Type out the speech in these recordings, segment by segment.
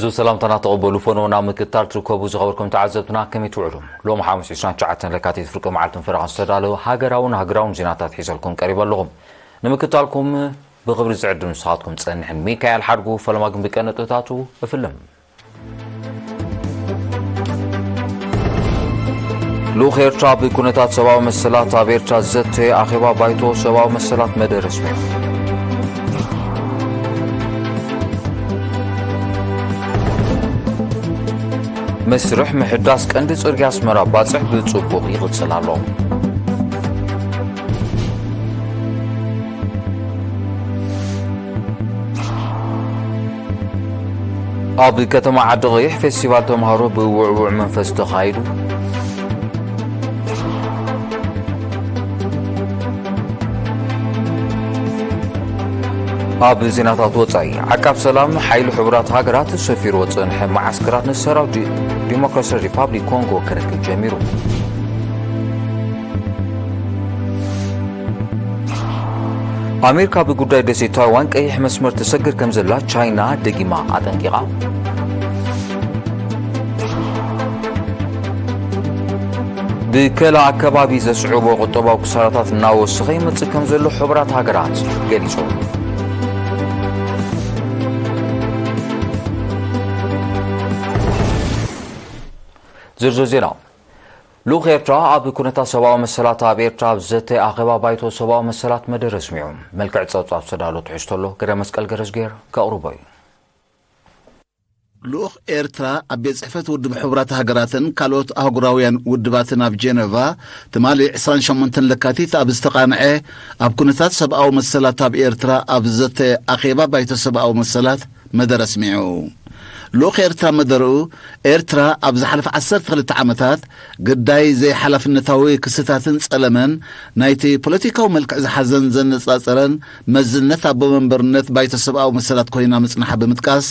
እዚ ሰላምታና ተቐበሉ። ፈኖና ምክትታል ትርከቡ ዝኸበርኩም ተዓዘብትና ከመይ ትውዕሉ? ሎም ሓሙስ ዕስራን ትሽዓተን ለካቲት ፍርቂ መዓልትን ፈረቓን ዝተዳለወ ሃገራውን ሃገራውን ዜናታት ሒዘልኩም ቀሪበ ኣለኹም። ንምክትታልኩም ብኽብሪ ዝዕድም ንስኻትኩም ጸንሕን ሚካኤል ሓድጉ ፈለማ ግን ብቀነጥታቱ እፍልም። ልኡኽ ኤርትራ ብኩነታት ሰብኣዊ መሰላት ኣብ ኤርትራ ዘተ ኣኼባ ባይቶ ሰብኣዊ መሰላት መደረ ኣስሚዑ። መስርሕ ምሕዳስ ቀንዲ ጽርግያ ኣስመራ ባጽዕ ብጽቡቕ ይቕጽል ኣሎ። ኣብ ከተማ ዓዲ ቐይሕ ፌስቲቫል ተምሃሮ ብውዕውዕ መንፈስ ተኻይዱ። ኣብ ዜናታት ወጻኢ፣ ዓቃብ ሰላም ሓይሊ ሕቡራት ሃገራት ሰፊርዎ ዝጸንሐ መዓስከራት ንሰራዊት ዲ-፣ ዲሞክራሲያዊ ሪፓብሊክ ኮንጎ ክረክብ ጀሚሩ። ኣሜሪካ ብጉዳይ ደሴት ታይዋን ቀይሕ መስመር ትሰግር ከም ዘላ ቻይና ደጊማ ኣጠንቂቓ። ብከላ ኣከባቢ ዘስዕቦ ቁጠባዊ ክሳራታት እናወሰኸ ይመጽእ ከም ዘሎ ሕቡራት ሃገራት ገሊጹ። ዝርዝር ዜና። ልኡኽ ኤርትራ ኣብ ኩነታት ሰብኣዊ መሰላት ኣብ ኤርትራ ኣብ ዘተ ኣኼባ ባይቶ ሰብኣዊ መሰላት መደረ ኣስሚዑ። መልክዕ ጸብጻብ ዝተዳሎ ትሕዝቶ ኣሎ። ገረ መስቀል ገረዝጌር ከቕርቦ እዩ። ልኡኽ ኤርትራ ኣብ ቤት ጽሕፈት ውድብ ሕቡራት ሃገራትን ካልኦት ኣህጉራውያን ውድባትን ኣብ ጀነቫ ትማሊ ዕስራን ሸሞንተን ለካቲት ኣብ ዝተቓንዐ ኣብ ኩነታት ሰብኣዊ መሰላት ኣብ ኤርትራ ኣብ ዘተ ኣኼባ ባይቶ ሰብኣዊ መሰላት መደረ ኣስሚዑ። ልኡኽ ኤርትራ መደርኡ፣ ኤርትራ ኣብ ዝሓለፈ ዓሰርተ ክልተ ዓመታት ግዳይ ዘይሓላፍነታዊ ክስታትን ጸለመን ናይቲ ፖለቲካዊ መልክዕ ዝሓዘን ዘነጻጸረን መዝነት ኣቦ መንበርነት ባይቶ ሰብኣዊ መሰላት ኮይና ምጽንሓ ብምጥቃስ፣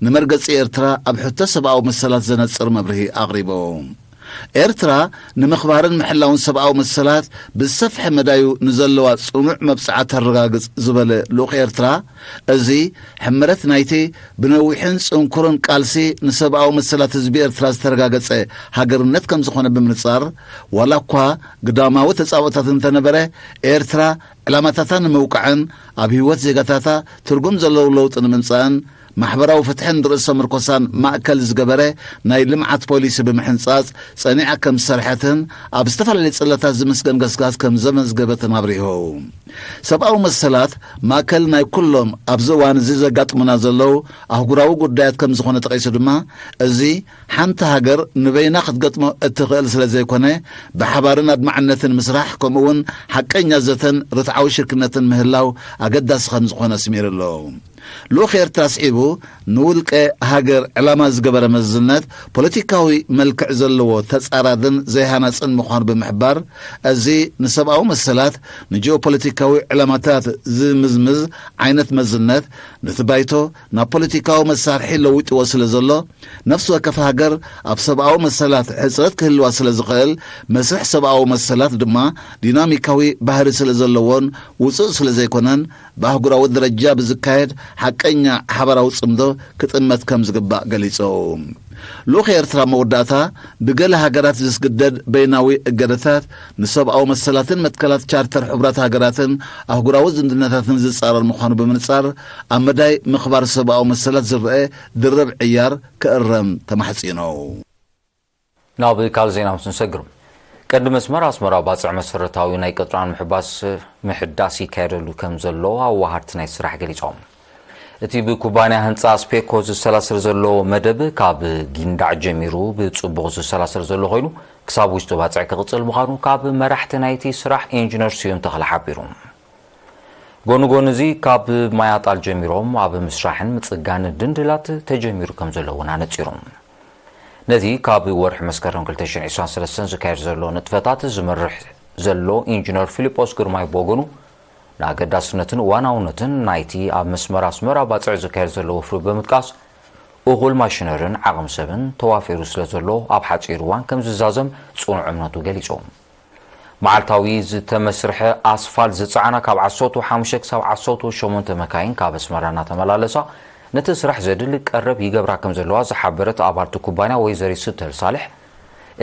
ንመርገጺ ኤርትራ ኣብ ሕቶ ሰብኣዊ መሰላት ዘነጽር መብርሂ ኣቕሪቡ። ኤርትራ ንምኽባርን ምሕላውን ሰብኣዊ መሰላት ብዝሰፍሐ መዳዩ ንዘለዋ ጽኑዕ መብጽዓ ተረጋግጽ ዝበለ ልኡኽ ኤርትራ፣ እዚ ሕመረት ናይቲ ብነዊሕን ጽንኩርን ቃልሲ ንሰብኣዊ መሰላት ህዝቢ ኤርትራ ዝተረጋገጸ ሃገርነት ከም ዝኾነ ብምንጻር፣ ዋላ እኳ ግዳማዊ ተጻብኦታት እንተነበረ፣ ኤርትራ ዕላማታታ ንምውቃዕን ኣብ ህይወት ዜጋታታ ትርጉም ዘለዎ ለውጢ ንምምጻእን ማሕበራዊ ፍትሕን ርእሰ ምርኮሳን ማእከል ዝገበረ ናይ ልምዓት ፖሊሲ ብምሕንጻጽ ጸኒዓ ከም ዝሰርሐትን ኣብ ዝተፈላለዩ ጽላታት ዝምስገን ገስጋስ ከም ዘመዝገበትን ኣብሪሁ። ሰብኣዊ መሰላት ማእከል ናይ ኩሎም ኣብዚ እዋን እዚ ዘጋጥሙና ዘለዉ ኣህጉራዊ ጉዳያት ከም ዝኾነ ጠቒሱ ድማ፣ እዚ ሓንቲ ሃገር ንበይና ክትገጥሞ እትኽእል ስለ ዘይኮነ፣ ብሓባርን ኣድማዕነትን ምስራሕ፣ ከምኡውን ሓቀኛ ዘተን ርትዓዊ ሽርክነትን ምህላው ኣገዳሲ ከም ዝኾነ ኣስሚሩ ኣሎ። ልኡኽ ኤርትራ ኣስዒቡ፣ ንውልቀ ሃገር ዕላማ ዝገበረ መዝነት ፖለቲካዊ መልክዕ ዘለዎ ተጻራርን ዘይሃናጽን ምዃኑ ብምሕባር፣ እዚ ንሰብኣዊ መሰላት ንጂኦፖለቲካዊ ዕላማታት ዝምዝምዝ ዓይነት መዝነት፣ ነቲ ባይቶ ናብ ፖለቲካዊ መሳርሒ ለዊጥዎ ስለ ዘሎ፣ ነፍሲ ወከፍ ሃገር ኣብ ሰብኣዊ መሰላት ሕጽረት ክህልዋ ስለ ዝኽእል፣ መስርሕ ሰብኣዊ መሰላት ድማ ዲናሚካዊ ባህሪ ስለ ዘለዎን ውጹእ ስለ ዘይኮነን፣ ብኣህጉራዊ ደረጃ ብዝካየድ ሓቀኛ ሓባራዊ ጽምዶ ክጥመት ከም ዝግባእ ገሊጹ። ልኡኽ ኤርትራ መወዳእታ፣ ብገለ ሃገራት ዝስግደድ በይናዊ እገደታት ንሰብኣዊ መሰላትን መትከላት ቻርተር ሕቡራት ሃገራትን ኣህጉራዊ ዝምድናታትን ዝጻረር ምዃኑ ብምንጻር፣ ኣብ መዳይ ምኽባር ሰብኣዊ መሰላት ዝረአ ድርብ ዕያር ክእረም ተማሕጺኑ። ናብ ካልእ ዜና ምስ ንሰግር፣ ቀንዲ መስመር ኣስመራ ባጽዕ መሰረታዊ ናይ ቅጥራን ምሕባስ ምሕዳስ ይካየደሉ ከም ዘሎ ኣዋሃድቲ ናይ ስራሕ ገሊጾም። እቲ ብኩባንያ ህንጻ ስፔኮ ዝሰላሰል ዘሎ መደብ ካብ ጊንዳዕ ጀሚሩ ብጽቡቕ ዝሰላሰል ዘሎ ኮይኑ፣ ክሳብ ውሽጢ ባጽዕ ክቕጽል ምዃኑ ካብ መራሕቲ ናይቲ ስራሕ ኢንጂነር ስዩም ተኽለ ሓቢሩ። ጎኒ ጎኒ እዚ ካብ ማይ ኣጣል ጀሚሮም ኣብ ምስራሕን ምጽጋንን ድንድላት ተጀሚሩ ከም ዘሎ እውን ኣነጺሩ። ነዚ ካብ ወርሒ መስከረም ክልተ ሽሕን ዕስራን ሰለስተን ዝካየድ ዘሎ ንጥፈታት ዝመርሕ ዘሎ ኢንጂነር ፊሊጶስ ግርማይ ብወገኑ፣ ንኣገዳስነትን እዋናውነትን ናይቲ ኣብ መስመር ኣስመራ ባጽዕ ዝካየድ ዘሎ ወፍሪ ብምጥቃስ፣ እኹል ማሽነርን ዓቕሚ ሰብን ተዋፊሩ ስለ ዘሎ፣ ኣብ ሓጺር እዋን ከም ዝዛዘም ጽኑዕ እምነቱ ገሊጹ። መዓልታዊ ዝተመስርሐ ኣስፋልት ዝጸዓና ካብ ዓሰርተ ሓሙሽተ ክሳብ ዓሰርተ ሸሞንተ መካይን ካብ ኣስመራ እናተመላለሳ ነቲ ስራሕ ዘድሊ ቀረብ ይገብራ ከም ዘለዋ ዝሓበረት ኣባልቲ ኩባንያ ወይዘሪት ስተር ሳልሕ፣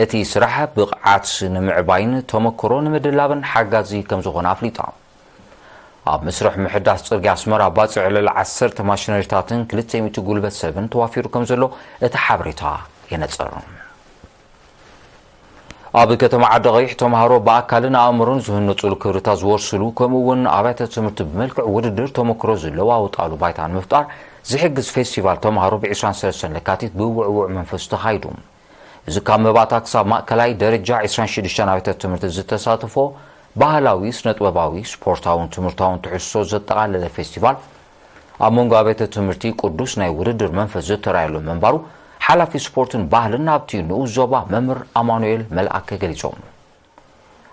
እቲ ስራሕ ብቕዓት ንምዕባይን ተመክሮ ንምድላብን ሓጋዚ ከም ዝኾነ ኣፍሊጣ። ኣብ መስርሕ ምሕዳስ ጽርግያ ኣስመራ ባጽዕ ልዕሊ ዓሰርተ ማሽነሪታትን ክልተ ሚእቲ ጉልበት ሰብን ተዋፊሩ ከም ዘሎ እቲ ሓበሬታ የነጽር። ኣብ ከተማ ዓዲ ቐይሕ ተምሃሮ ብኣካልን ኣእምሮን ዝህነጹሉ ክብርታት ዝወርስሉ፣ ከምኡ እውን ኣብያተ ትምህርቲ ብመልክዕ ውድድር ተመክሮ ዝለዋወጣሉ ባይታ ንምፍጣር ዝሕግዝ ፌስቲቫል ተምሃሮ ብ ዕስራን ሰለስተን ለካቲት ብውዕዉዕ መንፈስ ተኻይዱ። እዚ ካብ መባእታ ክሳብ ማእከላይ ደረጃ ዕስራን ሽዱሽተን ኣብያተ ትምህርቲ ዝተሳተፎ ባህላዊ፣ ስነጥበባዊ፣ ስፖርታውን ትምህርታውን ትሕዝቶ ዘጠቓለለ ፌስቲቫል፣ ኣብ መንጎ ኣብያተ ትምህርቲ ቅዱስ ናይ ውድድር መንፈስ ዝተራእየሉ ምንባሩ፣ ሓላፊ ስፖርትን ባህልን ኣብቲ ንኡስ ዞባ መምህር ኣማኑኤል መልኣከ ገሊጾም።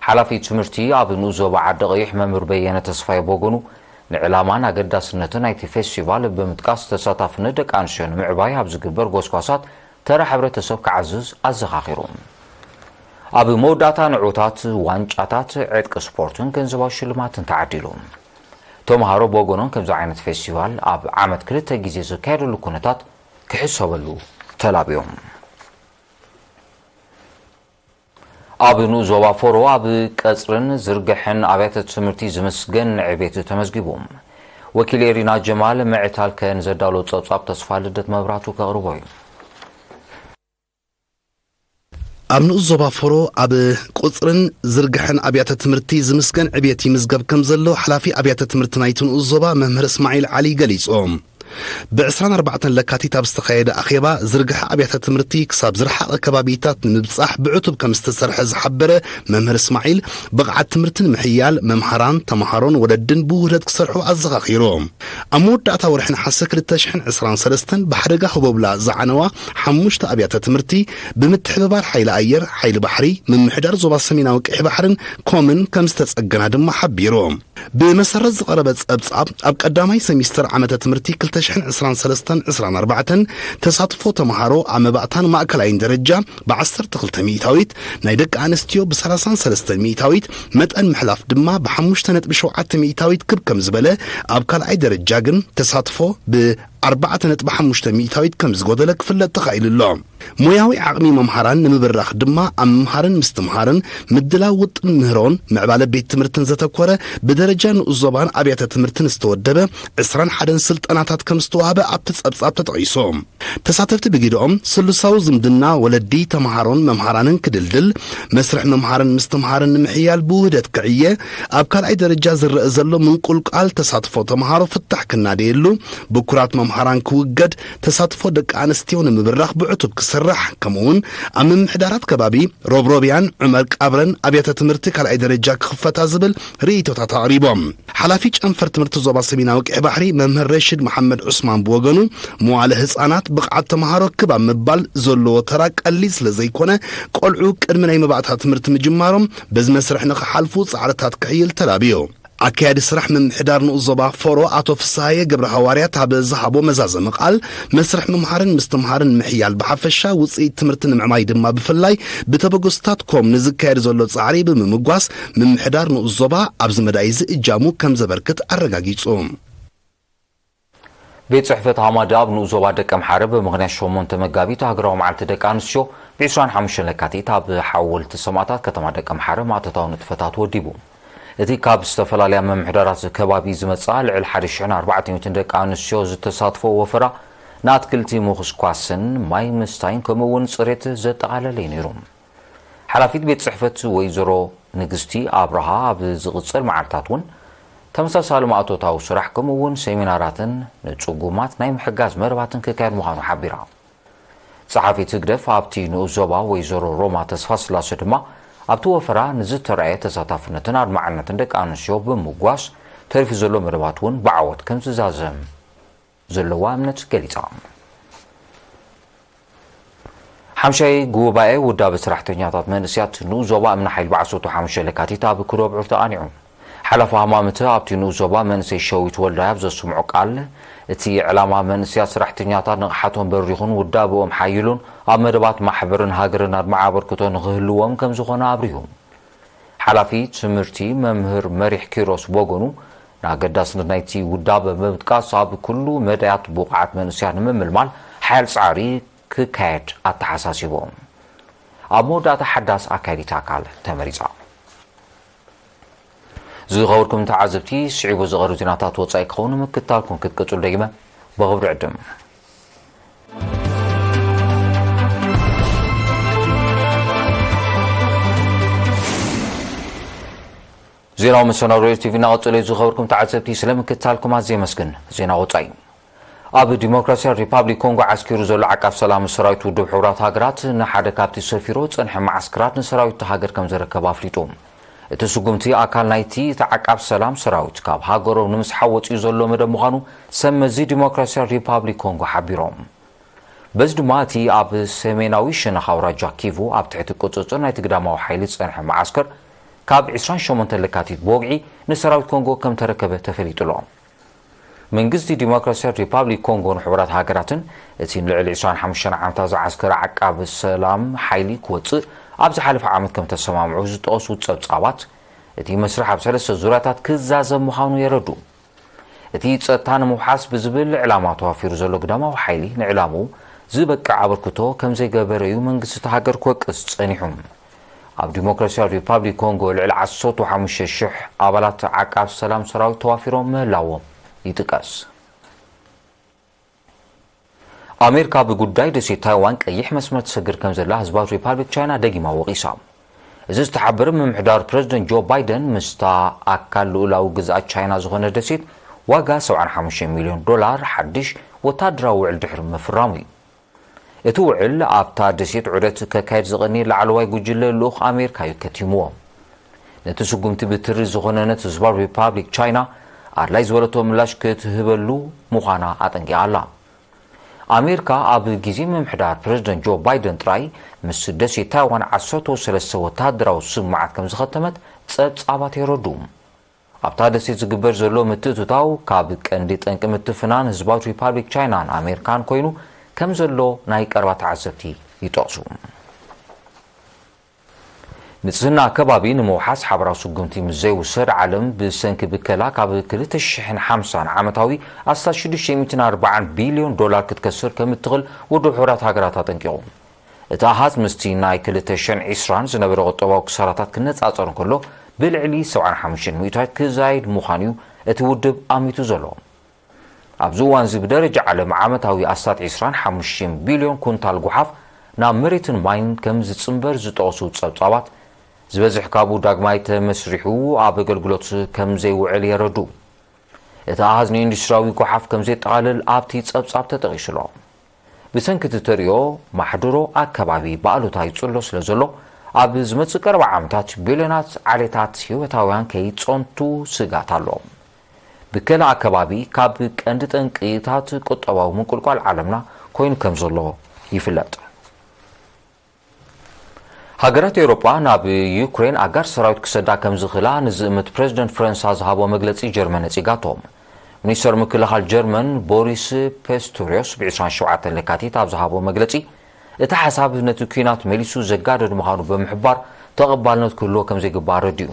ሓላፊ ትምህርቲ ኣብ ንኡስ ዞባ ዓዲ ቐይሕ መምህር በየነ ተስፋይ ብወገኑ፣ ንዕላማን ኣገዳስነትን ናይቲ ፌስቲቫል ብምጥቃስ፣ ተሳታፍነት ደቂ ኣንስትዮ ንምዕባይ ኣብ ዝግበር ጎስጓሳት ተራ ሕብረተሰብ ክዓዝዝ ኣዘኻኺሩ። ኣብ መወዳእታ ንዑታት ዋንጫታት፣ ዕጥቂ ስፖርትን ገንዘባዊ ሽልማትን ተዓዲሉ። ተምሃሮ ብወገኖም፣ ከምዚ ዓይነት ፌስቲቫል ኣብ ዓመት ክልተ ግዜ ዝካየደሉ ኩነታት ክሕሰበሉ ተላብዮም። ኣብ ንኡስ ዞባ ፎሮ ኣብ ቀጽርን ዝርግሐን ኣብያተ ትምህርቲ ዝምስገን ዕቤት ተመዝጊቡ። ወኪል ኤሪና ጀማል ምዕታል ከን ዘዳሎ ጸብጻብ ተስፋ ልደት መብራቱ ከቕርቦ እዩ። ኣብ ንኡስ ዞባ ፎሮ ኣብ ቁጽርን ዝርግሐን ኣብያተ ትምህርቲ ዝምስገን ዕብየት ይምዝገብ ከም ዘሎ ሓላፊ ኣብያተ ትምህርቲ ናይቲ ንኡስ ዞባ መምህር እስማዒል ዓሊ ገሊጾም። ብ ዕስራን ኣርባዕተን ለካቲት ኣብ ዝተኻየደ ኣኼባ፣ ዝርግሐ ኣብያተ ትምህርቲ ክሳብ ዝረሓቐ ከባቢታት ንምብጻሕ ብዕቱብ ከም ዝተሰርሐ ዝሓበረ መምህር እስማዒል፣ ብቕዓት ትምህርቲ ንምሕያል መምሃራን፣ ተምሃሮን ወለድን ብውህደት ክሰርሑ ኣዘኻኺሩ። ኣብ መወዳእታ ወርሒ ነሓሰ ክልተ ሽሕን ዕስራን ሰለስተን ብሓደጋ ህቦብላ ዝዓነዋ ሓሙሽተ ኣብያተ ትምህርቲ ብምትሕብባር ሓይሊ ኣየር፣ ሓይሊ ባሕሪ፣ ምምሕዳር ዞባ ሰሜናዊ ቀይሕ ባሕርን ኮምን ከም ዝተጸገና ድማ ሓቢሩ። ብመሰረት ዝቐረበ ጸብጻብ፣ ኣብ ቀዳማይ ሰሚስተር ዓመተ ትምህርቲ ክልተ ሽሕን ዕስራን ሰለስተን ዕስራን ኣርባዕተን ተሳትፎ ተምሃሮ ኣብ መባእታን ማእከላይን ደረጃ ብዓሰርተ ክልተ ሚእታዊት፣ ናይ ደቂ ኣንስትዮ ብሰላሳን ሰለስተን ሚእታዊት፣ መጠን ምሕላፍ ድማ ብሓሙሽተ ነጥቢ ሸውዓተ ሚእታዊት ክብ ከም ዝበለ፣ ኣብ ካልኣይ ደረጃ ግን ተሳትፎ ብኣርባዕተ ነጥቢ ሓሙሽተ ሚእታዊት ከም ዝጎደለ ክፍለጥ ተኻኢሉ ኣሎ። ሞያዊ ዓቕሚ መምሃራን ንምብራኽ ድማ ኣብ ምምሃርን ምስትምሃርን፣ ምድላው ውጥን ምህሮን ምዕባለ ቤት ትምህርትን ዘተኮረ ብደረጃ ንኡስ ዞባን ኣብያተ ትምህርትን ዝተወደበ ዕስራን ሓደን ስልጠናታት ከም ዝተዋህበ ኣብቲ ጸብጻብ ተጠቒሱ። ተሳተፍቲ ብግደኦም፣ ስሉሳዊ ዝምድና ወለዲ፣ ተምሃሮን መምሃራንን ክድልድል፣ መስርሕ ምምሃርን ምስትምሃርን ንምሕያል ብውህደት ክዕየ፣ ኣብ ካልኣይ ደረጃ ዝረአ ዘሎ ምንቁልቋል ተሳትፎ ተምሃሮ ፍታሕ ክናደየሉ፣ ብኩራት መምሃራን ክውገድ፣ ተሳትፎ ደቂ ኣንስትዮ ንምብራኽ ብዕቱብ ክስራሕ፣ ከምኡውን ኣብ ምምሕዳራት ከባቢ ሮብሮብያን ዑመር ቃብረን ኣብያተ ትምህርቲ ካልኣይ ደረጃ ክኽፈታ ዝብል ርእይቶታት ኣቕሪቦም። ሓላፊ ጨንፈር ትምህርቲ ዞባ ሰሜናዊ ቀይሕ ባሕሪ መምህር ረሽድ መሓመድ ዑስማን ብወገኑ፣ መዋለ ህጻናት ብቕዓት ተምሃሮ ክብ ኣብ ምባል ዘለዎ ተራ ቀሊል ስለ ዘይኮነ፣ ቆልዑ ቅድሚ ናይ መባእታ ትምህርቲ ምጅማሮም በዚ መስርሕ ንኽሓልፉ ጻዕርታት ክሕይል ተላብዮ። ኣካያዲ ስራሕ ምምሕዳር ንኡስ ዞባ ፎሮ ኣቶ ፍስሃየ ገብረ ሃዋርያት ኣብ ዝሃቦ መዛዘሚ ቃል፣ መስርሕ ምምሃርን ምስትምሃርን ንምሕያል ብሓፈሻ፣ ውጽኢት ትምህርቲ ንምዕማይ ድማ ብፍላይ፣ ብተበገሶታት ኮም ንዝካየድ ዘሎ ጻዕሪ ብምምጓስ፣ ምምሕዳር ንኡስ ዞባ ኣብዚ መዳይ እዚ እጃሙ ከም ዘበርክት ኣረጋጊጹ። ቤት ጽሕፈት ሃማዳ ኣብ ንኡስ ዞባ ደቀምሓረ ብምኽንያት ሸሞንተ መጋቢት ሃገራዊ መዓልቲ ደቂ ኣንስትዮ ብ ዕስራን ሓሙሽተን ለካቲት ኣብ ሓወልቲ ሰማእታት ከተማ ደቀምሓረ ማእቶታዊ ንጥፈታት ወዲቡ። እቲ ካብ ዝተፈላለያ ምምሕዳራት ከባቢ ዝመጻ ልዕሊ ሓደ ሽሕን ኣርባዕተ ሚእትን ደቂ ኣንስትዮ ዝተሳትፎ ወፈራ ንኣትክልቲ ምኹስኳስን ማይ ምስታይን ከምኡ እውን ጽሬት ዘጠቓለለ እዩ ነይሩ። ሓላፊት ቤት ጽሕፈት ወይዘሮ ንግስቲ ኣብርሃ፣ ኣብ ዝቕጽል መዓልታት እውን ተመሳሳሊ ማእቶታዊ ስራሕ ከምኡ እውን ሰሚናራትን ንጽጉማት ናይ ምሕጋዝ መደባትን ክካየድ ምዃኑ ሓቢራ። ጸሓፊት ህግደፍ ኣብቲ ንኡስ ዞባ ወይዘሮ ሮማ ተስፋስላሴ ድማ፣ ኣብቲ ወፈራ ንዝተራእየ ተሳታፍነትን ኣድማዕነትን ደቂ ኣንስትዮ ብምምጓስ፣ ተሪፉ ዘሎ መደባት እውን ብዓወት ከም ዝዛዘም ዘለዋ እምነት ገሊጻ። ሓምሻይ ጉባኤ ውዳበ ሰራሕተኛታት መንእስያት ንኡስ ዞባ እምኒ ሓይሊ ብ ዓሰርተ ሓሙሽተ ለካቲት ኣብ ክዶ ኣብዑር ተቓኒዑ። ሓላፊ ሃማመተ ኣብቲ ንኡስ ዞባ መንእሰይ ሸዊት ወልዳይ ኣብ ዘስምዖ ቃል፣ እቲ ዕላማ መንእስያት ሰራሕተኛታት ንቕሓቶም በሪኹን ውዳበኦም ሓይሉን ኣብ መደባት ማሕበርን ሃገርን ኣድማዒ ኣበርክቶ ንኽህልዎም ከም ዝኾነ ኣብሪሁ። ሓላፊ ትምህርቲ መምህር መሪሕ ኪሮስ ብወገኑ፣ ንኣገዳስነት ናይቲ ውዳበ ብምጥቃስ፣ ኣብ ኩሉ መዳያት ብቑዓት መንእሰያት ንምምልማል ሓያል ጻዕሪ ክካየድ ኣተሓሳሲቦም። ኣብ መወዳእታ ሓዳስ ኣካያዲት ኣካል ተመሪጻ። ዝኸበርኩም ተዓዘብቲ፣ ስዒቡ ዝቐርብ ዜናታት ወጻኢ ክኸውን ምክታልኩም ክትቅጽሉ ደጊመ ብኽብሪ ዕድም። ዜናዊ መሰናዶ ቲቪ እናቐጸለ እዩ። ዝኸበርኩም ተዓዘብቲ፣ ስለ ምክታልኩም ኣዝየ የመስግን። ዜና ወጻኢ። ኣብ ዲሞክራሲያዊ ሪፓብሊክ ኮንጎ ዓስኪሩ ዘሎ ዓቃብ ሰላም ሰራዊት ውድብ ሕቡራት ሃገራት፣ ንሓደ ካብቲ ሰፊሮ ዝጸንሐ መዓስከራት ንሰራዊት እታ ሃገር ከም ዘረከበ ኣፍሊጡ። እቲ ስጉምቲ ኣካል ናይቲ እቲ ዓቃብ ሰላም ሰራዊት ካብ ሃገሮም ንምስሓብ ወጺኡ ዘሎ መደብ ምዃኑ ሰብ መዚ ዲሞክራሲያዊ ሪፓብሊክ ኮንጎ ሓቢሮም። በዚ ድማ እቲ ኣብ ሰሜናዊ ሸነኽ ኣውራጃ ኪቩ ኣብ ትሕቲ ቁጽጽር ናይቲ ግዳማዊ ሓይሊ ዝጸንሐ መዓስከር ካብ ዕስራን ሸሞንተን ለካቲት ብወግዒ ንሰራዊት ኮንጎ ከም ተረከበ ተፈሊጡ ኣሎ። መንግስቲ ዲሞክራሲያዊ ሪፓብሊክ ኮንጎን ሕቡራት ሃገራትን እቲ ንልዕሊ ዕስራን ሓሙሽተን ዓመታት ዝዓስከረ ዓቃቢ ሰላም ሓይሊ ክወጽእ ኣብ ዝሓለፈ ዓመት ከም ተሰማምዑ ዝጠቐሱ ጸብጻባት፣ እቲ መስርሕ ኣብ ሰለስተ ዙርያታት ክዛዘም ምዃኑ የረዱ። እቲ ጸጥታ ንምውሓስ ብዝብል ዕላማ ተዋፊሩ ዘሎ ግዳማዊ ሓይሊ ንዕላምኡ ዝበቅዕ ኣበርክቶ ከም ዘይገበረ እዩ መንግስቲ እታ ሃገር ክወቅስ ጸኒሑ። ኣብ ዲሞክራሲያዊ ሪፓብሊክ ኮንጎ ልዕሊ ዓሰርተ ሓሙሽተ ሽሕ ኣባላት ዓቃብ ሰላም ሰራዊት ተዋፊሮም ምህላዎም ይጥቀስ። ኣሜሪካ ብጉዳይ ደሴት ታይዋን ቀይሕ መስመር ትሰግር ከም ዘላ ህዝባዊት ሪፓብሊክ ቻይና ደጊማ ወቒሳ። እዚ ዝተሓበረ ምምሕዳር ፕረዚደንት ጆ ባይደን ምስታ ኣካል ልኡላዊ ግዝኣት ቻይና ዝኾነ ደሴት ዋጋ ሰብዓን ሓሙሽተን ሚልዮን ዶላር ሓድሽ ወታደራዊ ውዕል ድሕሪ ምፍራሙ እዩ። እቲ ውዕል ኣብታ ደሴት ዑደት ከካየድ ዝቐኒ ላዕለዋይ ጉጅለ ልኡኽ ኣሜሪካ እዩ ከቲምዎ። ነቲ ስጉምቲ ብትሪ ዝኾነነት ህዝባዊ ሪፓብሊክ ቻይና ኣድላይ ዝበለቶ ምላሽ ክትህበሉ ምዃና ኣጠንቂቓ ኣላ። ኣሜሪካ ኣብ ግዜ ምምሕዳር ፕረዚደንት ጆ ባይደን ጥራይ ምስ ደሴት ታይዋን ዓሰርተ ሰለስተ ወታደራዊ ስምምዓት ከም ዝኸተመት ጸብጻባት የረድኡ። ኣብታ ደሴት ዝግበር ዘሎ ምትእትታው ካብ ቀንዲ ጠንቂ ምትፍናን ህዝባዊት ሪፓብሊክ ቻይናን ኣሜሪካን ኮይኑ ከም ዘሎ ናይ ቀረባ ተዓዘብቲ ይጠቕሱ። ንጽህና ከባቢ ንምውሓስ ሓበራዊ ስጉምቲ ምስ ዘይውሰድ፣ ዓለም ብሰንኪ ብከላ ካብ ክልተ ሽሕን ሓምሳን ዓመታዊ ኣስታት ሽዱሽተ ሚእትን ኣርባዓን ቢልዮን ዶላር ክትከስር ከም እትኽእል ውድብ ሕቡራት ሃገራት ኣጠንቂቑ። እቲ ኣሃዝ ምስቲ ናይ ክልተ ሽሕን ዕስራን ዝነበረ ቁጠባዊ ክሳራታት ክነጻጸር እንከሎ፣ ብልዕሊ ሰብዓን ሓሙሽተን ሚእታዊት ክዛይድ ምዃኑ እዩ እቲ ውድብ ኣሚቱ ዘሎ። ኣብዚ እዋን እዚ ብደረጃ ዓለም ዓመታዊ ኣስታት ዕስራን ሓሙሽተን ቢልዮን ኩንታል ጓሓፍ ናብ መሬትን ማይን ከም ዝጽንበር ዝጠቕሱ ጸብጻባት፣ ዝበዝሕ ካብኡ ዳግማይ ተመስሪሑ ኣብ ኣገልግሎት ከም ዘይውዕል የረድኡ። እቲ ኣሃዝ ንኢንዱስትሪያዊ ጓሓፍ ከም ዘጠቓልል ኣብቲ ጸብጻብ ተጠቒሱ ኣሎ። ብሰንኪ እቲ ተርእዮ ማሕደሮ ኣከባቢ ብኣሉታ ይጽሎ ስለ ዘሎ፣ ኣብ ዝመጽእ ቀረባ ዓመታት ቢልዮናት ዓሌታት ህይወታውያን ከይጸንቱ ስግኣት ኣሎ። ብከላ ኣከባቢ ካብ ቀንዲ ጠንቂታት ቁጠባዊ ምንቁልቋል ዓለምና ኮይኑ ከም ዘሎ ይፍለጥ። ሃገራት ኤውሮጳ ናብ ዩክሬን ኣጋር ሰራዊት ክሰዳ ከም ዝኽእላ ንዝእምት ፕረዚደንት ፈረንሳ ዝሃቦ መግለጺ ጀርመን ነጺጋቶ። ሚኒስተር ምክልኻል ጀርመን ቦሪስ ፔስቶሪዮስ ብ ዕስራን ሸውዓተን ለካቲት ኣብ ዝሃቦ መግለጺ፣ እቲ ሓሳብ ነቲ ኲናት መሊሱ ዘጋድድ ምዃኑ ብምሕባር፣ ተቐባልነት ክህልዎ ከም ዘይግባእ ኣረዲኡ።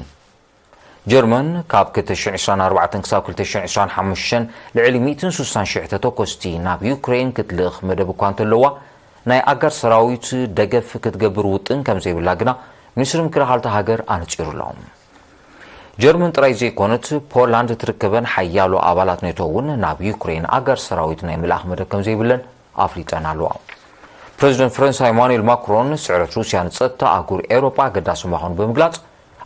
ጀርመን ካብ ክልተ ሽሕን ዕስራን ኣርባዕተን ክሳብ ክልተ ሽሕን ዕስራን ሓሙሽተን ልዕሊ ሚእትን ስሳን ሽሕ ተተኮስቲ ናብ ዩክሬን ክትልእኽ መደብ እኳ እንተለዋ፣ ናይ ኣጋር ሰራዊት ደገፍ ክትገብር ውጥን ከም ዘይብላ ግና ሚኒስትሪ ምክልኻል እታ ሃገር ኣነጺሩ ኣሎ። ጀርመን ጥራይ ዘይኮነት፣ ፖላንድ ትርከበን ሓያሎ ኣባላት ኔቶ እውን ናብ ዩክሬን ኣጋር ሰራዊት ናይ ምልኣኽ መደብ ከም ዘይብለን ኣፍሊጠን ኣለዋ። ፕረዚደንት ፈረንሳ ኢማኑኤል ማክሮን፣ ስዕረት ሩስያ ንጸጥታ ኣህጉር ኤውሮጳ ኣገዳሲ ምዃኑ ብምግላጽ፣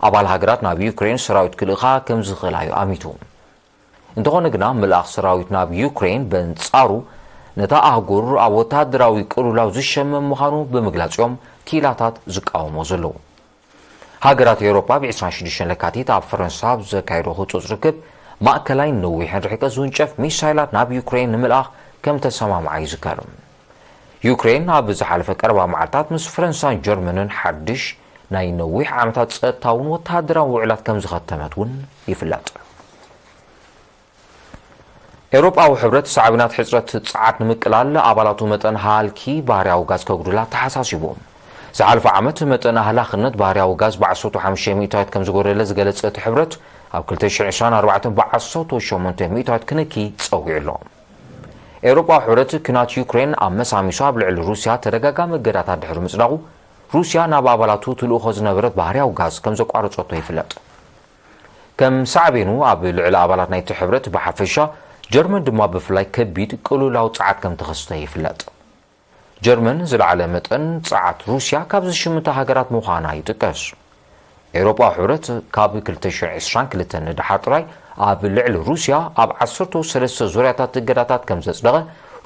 ኣባል ሃገራት ናብ ዩክሬን ሰራዊት ክልእኻ ከም ዝኽእላ እዩ ኣሚቱ። እንተኾነ ግና፣ ምልኣኽ ሰራዊት ናብ ዩክሬን በንጻሩ ነታ ኣህጉር ኣብ ወተሃደራዊ ቅልውላው ዝሸመም ምዃኑ ብምግላጽ እዮም ኪላታት ዝቃወሞ ዘለዉ። ሃገራት ኤውሮጳ ብ ዕስራን ሽዱሽተን ለካቲት ኣብ ፈረንሳ ኣብ ዘካየዶ ህጹጽ ርክብ፣ ማእከላይን ነዊሕን ርሕቀት ዝውንጨፍ ሚሳይላት ናብ ዩክሬን ንምልኣኽ ከም ተሰማምዓ ይዝከር። ዩክሬን ኣብ ዝሓለፈ ቀረባ መዓልታት ምስ ፈረንሳን ጀርመንን ሓድሽ ናይ ነዊሕ ዓመታት ጸጥታውን ወተሃደራውን ውዕላት ከም ዝኸተመት እውን ይፍለጥ። ኤውሮጳዊ ሕብረት ሳዕቤናት ሕጽረት ጸዓት ንምቅላል ኣባላቱ መጠን ሃልኪ ባህርያዊ ጋዝ ከጉድላ ተሓሳሲቡ። ዝሓለፈ ዓመት መጠን ኣህላኽነት ባህርያዊ ጋዝ ብ ዓሰርተ ሓሙሽተ ሚእታዊት ከም ዝጎደለ ዝገለጸ እቲ ሕብረት፣ ኣብ ክልተ ሽሕን ዕስራን ኣርባዕተን ብዓሰርተ ሸሞንተ ሚእታዊት ክነኪ ጸዊዑ ኣሎ። ኤውሮጳዊ ሕብረት ኲናት ዩክሬን ኣመሳሚሱ ኣብ ልዕሊ ሩስያ ተደጋጋሚ እገዳታት ድሕሪ ምጽዳቑ፣ ሩስያ ናብ ኣባላቱ ትልእኾ ዝነበረት ባህርያዊ ጋዝ ከም ዘቋረጸቶ ይፍለጥ። ከም ሳዕቤኑ ኣብ ልዕሊ ኣባላት ናይቲ ሕብረት ብሓፈሻ፣ ጀርመን ድማ ብፍላይ ከቢድ ቅልውላው ጸዓት ከም ተኸስተ ይፍለጥ። ጀርመን ዝለዓለ መጠን ጸዓት ሩስያ ካብ ዝሽምታ ሃገራት ምዃና ይጥቀስ። ኤውሮጳዊ ሕብረት ካብ ክልተ ሽሕን ዕስራን ክልተን ንደሓር ጥራይ ኣብ ልዕሊ ሩስያ ኣብ ዓሰርተ ሰለስተ ዙርያታት እገዳታት ከም ዘጽደቐ፣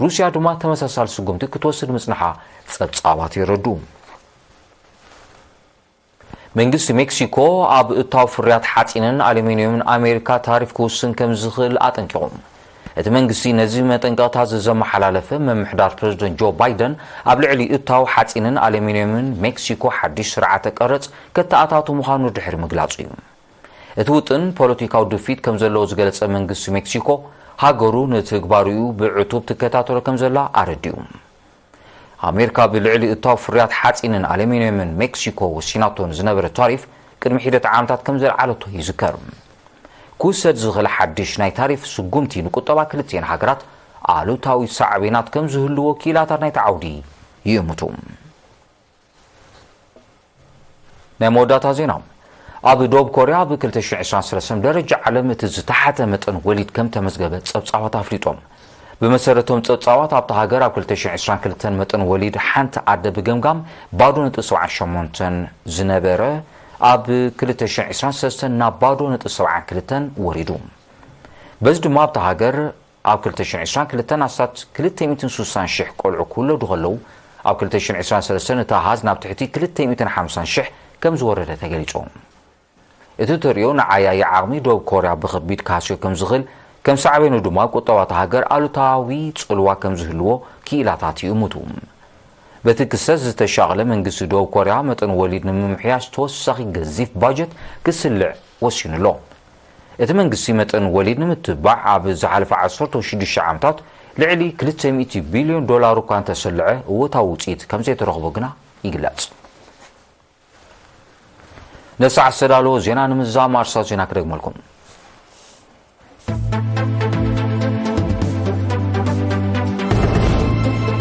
ሩስያ ድማ ተመሳሳሊ ስጉምቲ ክትወስድ ምጽንሓ ጸብጻባት የረድኡ። መንግስቲ ሜክሲኮ ኣብ እታው ፍርያት ሓጺንን ኣሉሚንየምን ኣሜሪካ ታሪፍ ክውስን ከም ዝኽእል ኣጠንቂቑ። እቲ መንግስቲ ነዚ መጠንቀቕታ ዘመሓላለፈ፣ ምምሕዳር ፕረዚደንት ጆ ባይደን ኣብ ልዕሊ እታው ሓጺንን ኣሉሚንየምን ሜክሲኮ ሓድሽ ስርዓተ ቀረጽ ከተኣታቱ ምዃኑ ድሕሪ ምግላጹ እዩ። እቲ ውጥን ፖለቲካዊ ድፊት ከም ዘለዎ ዝገለጸ መንግስቲ ሜክሲኮ፣ ሃገሩ ንትግባሪኡ ብዕቱብ ትከታተሎ ከም ዘላ ኣረዲኡ። ኣሜሪካ ብልዕሊ እታው ፍርያት ሓጺንን ኣሉሚንየምን ሜክሲኮ ወሲናቶ ንዝነበረ ታሪፍ ቅድሚ ሒደት ዓመታት ከም ዘልዓለቶ ይዝከር። ክውሰድ ዝኽእል ሓድሽ ናይ ታሪፍ ስጉምቲ ንቁጠባ ክልቲኤን ሃገራት ኣሉታዊ ሳዕቤናት ከም ዝህልዎ ክኢላታት ናይቲ ዓውዲ ይእምቱ። ናይ መወዳእታ ዜና። ኣብ ደቡብ ኮርያ ኣብ ክልተ ሽሕን ዕስራን ሰለስተን ደረጃ ዓለም እቲ ዝተሓተ መጠን ወሊድ ከም ተመዝገበ ጸብጻባት ኣፍሊጦም። ብመሰረቶም ጸብጻባት ኣብታ ሃገር ኣብ ክልተ ሽሕን ዕስራን ክልተን መጠን ወሊድ ሓንቲ ኣደ ብገምጋም ባዶ ነጥቢ ሰብዓን ሸሞንተን ዝነበረ ኣብ ክልተ ሽሕን ዕስራን ሰለስተን ናብ ባዶ ነጥቢ ሰብዓን ክልተን ወሪዱ። በዚ ድማ ኣብታ ሃገር ኣብ ክልተ ሽሕን ዕስራን ክልተን ኣስታት ክልተ ሚእትን ስሳን ሽሕ ቆልዑ ክውለዱ ከለዉ፣ ኣብ ክልተ ሽሕን ዕስራን ሰለስተን እቲ ኣሃዝ ናብ ትሕቲ ክልተ ሚእትን ሓምሳን ሽሕ ከም ዝወረደ ተገሊጹ። እቲ ተርእዮ ንዓያዪ ዓቕሚ ደቡብ ኮርያ ብኸቢድ ክሃስዮ ከም ዝኽእል፣ ከም ሳዕቤኑ ድማ ቁጠባ እታ ሃገር ኣሉታዊ ጽልዋ ከም ዝህልዎ ክኢላታት ይእምቱ። በቲ ክስተት ዝተሻቕለ መንግስቲ ደቡብ ኮርያ መጠን ወሊድ ንምምሕያሽ ተወሳኺ ገዚፍ ባጀት ክስልዕ ወሲኑ ኣሎ። እቲ መንግስቲ መጠን ወሊድ ንምትባዕ ኣብ ዝሓለፈ ዓሰርተ ሽዱሽተ ዓመታት ልዕሊ ክልተ ሚእቲ ቢልዮን ዶላር እኳ እንተሰልዐ፣ እወታዊ ውጽኢት ከም ዘይተረኽቦ ግና ይግለጽ። ነሰዓት ዝተዳለወ ዜና ንምዝዛም ኣርሳት ዜና ክደግመልኩም።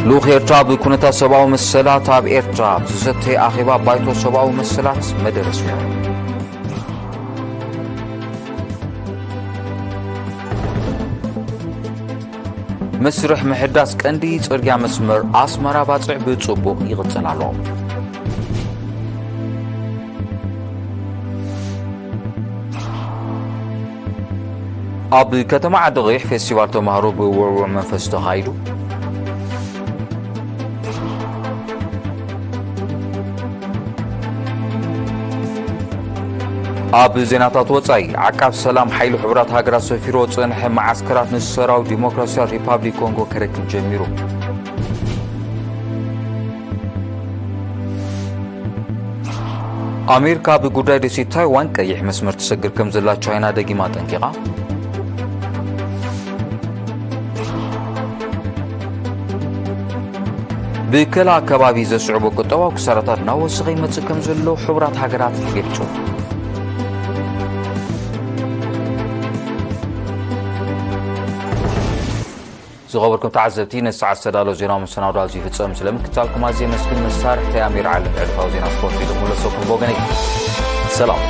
ልኡኽ ኤርትራ ብኩነታት ሰብኣዊ መሰላት ኣብ ኤርትራ ኣብ ዝዘተየ ኣኼባ ባይቶ ሰብኣዊ መሰላት መደረ ኣስሚዑ። መስርሕ ምሕዳስ ቀንዲ ጽርግያ መስመር ኣስመራ ባጽዕ ብጽቡቕ ይቕጽል ኣሎ። ኣብ ከተማ ዓዲ ቐይሕ ፌስቲቫል ተማሃሮ ብውዕዉዕ መንፈስ ተኻይዱ። ኣብ ዜናታት ወጻኢ፣ ዓቃብ ሰላም ሓይሊ ሕቡራት ሃገራት ሰፊርዎ ዝጸንሐ መዓስከራት ንሰራዊት ዲሞክራሲያዊ ሪፓብሊክ ኮንጎ ከረክብ ጀሚሩ። ኣሜሪካ ብጉዳይ ደሴት ታይዋን ቀይሕ መስመር ትሰግር ከም ዘላ ቻይና ደጊማ ኣጠንቂቓ። ብከላ ኣከባቢ ዘስዕቦ ቁጠባዊ ክሳራታት እናወሰኸ ይመጽእ ከም ዘሎ ሕቡራት ሃገራት ገሊጹ። ዝኸበርኩም ተዓዘብቲ፣ ነዚ ሰዓት ዝተዳለወ ዜናዊ መሰናዶ ኣብዚ ይፍጸም። ስለምክትታልኩም ኣዝየ የመስግን። መሳርሕተይ ኣሚር ዓለም ዕለታዊ ዜና ስፖርት ሒዘ ክምለሰኩም ብወገነይ። ሰላም።